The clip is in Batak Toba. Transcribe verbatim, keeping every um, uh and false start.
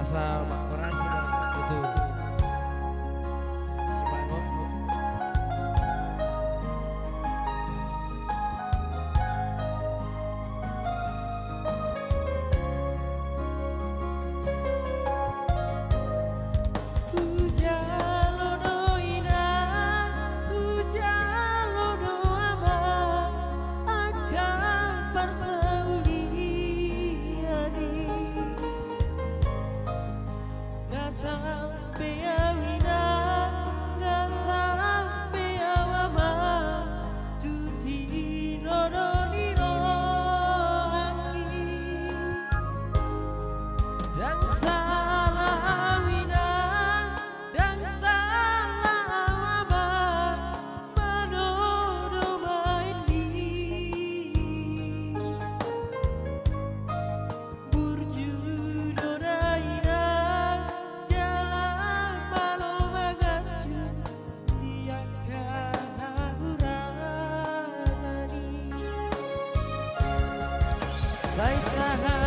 Asa makorasi ma tutu. Simangot. Hujalo do inang, hujalo do amang, angka parsaulian i. Nga sampe au inang, nga sampe au amang, tu tinodo ni rohangki. Ndang sala au inang, ndang sala au amang, manodo ma i. Burju do da inang, jala malo manganju di angka hahurangan i. Sai sahat